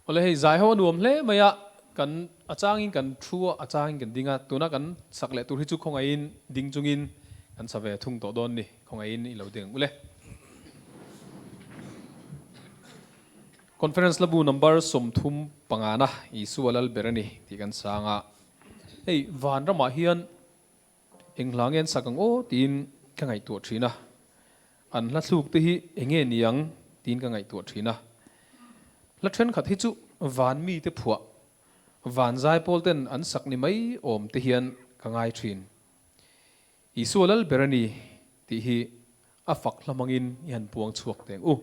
Awle hei zai ho a nuam hle mai a, kan a changin kan thu a, a changin kan ding a, tuna kan sak leh tur hi chu khawngaihin ding chungin kan sa ve thung tawh dawn ni, khawngaihin i lo ding ang ule. Conference labu number 35 na Isua lal ber a ni tih kan sang a, hei vanramah hian eng hla nge an sak ang aw tiin ka ngaihtuah thin a, An hla thluk te hi eng nge ni ang tiin ka ngaihtuah thin a. Hla thenkhat hi chu van mite phuah, van zaipawl ten an sak ni mai awm te hian ka ngai thin. Isua lal ber a ni tih hi a fak hla hmangin i han puang chhuak teng u.